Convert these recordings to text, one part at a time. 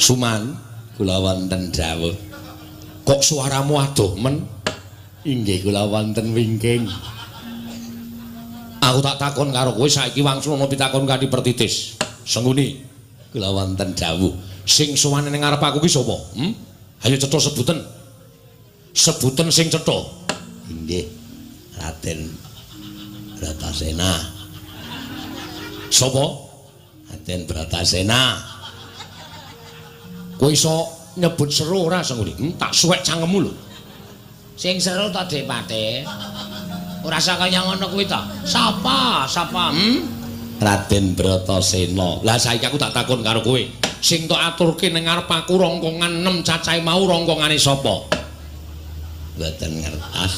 Suman, kula wonten dawuh. Kok suaramu adoh men? Inggih kula wonten wingking. Aku tak takon karo kowe saiki wangsul ana pitakon kanthi pertitis. Senguni, kula wonten dawuh. Sing sowan ning ngarep aku ki sapa? Hmm? Ayo cetha sebuten. Sebuten sing cetha. Inggih. Raden Bratasena. Sapa? Raden Bratasena. Kowe iso nyebut seru ora Senguni? Tak suwek cangkemmu lho. Sing seru ta Depate? Ora usah kaya ngono kuwi ta. Sapa? Sapa? Hmm? Raden Bratasena. Lah saiki aku tak takon karo kowe. Sing tok aturke ning ngarep aku rongkongan 6 cacahe mau rongkongane sapa? Mboten ngertos.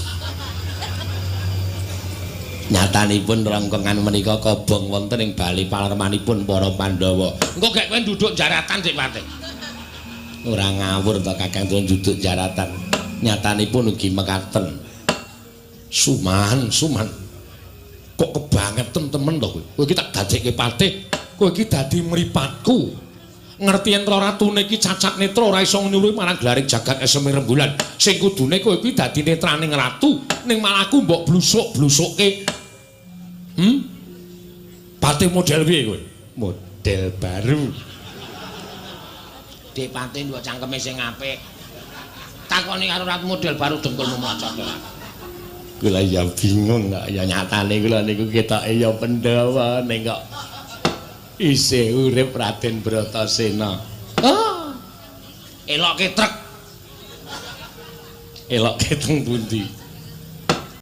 Nyatanipun rongkongan menika kobong wonten ing bali palermanipun para Pandhawa. Engko gek kowe nduduk jaratan Depate. Ora ngawur to Kakang Drona nduduk jaratan. Nyatanipun ugi mekaten. Suman, Suman. Kok kebangetan temen to kowe? Kowe iki tak dadekke patih, kowe iki dadi mripatku. Ngerti yen ratune iki cacat netra ora iso nyuluhi marang glaring jagat eseme rembulan. Sing kudune kowe iki dadi netraning ratu, ning malah aku mbok blusuk-blusukke. Hmm? Patih model piye kowe? Model baru. Depate nduk cangkeme sing apik. Takoni karo ratu model baru dengkulmu mlocot. Kula ya bingung kok ya nyatane kula niku ketoke ya Pandhawa ning kok isih urip Raden Bratasena. Oh. Elokke trek. Elokke teng pundi?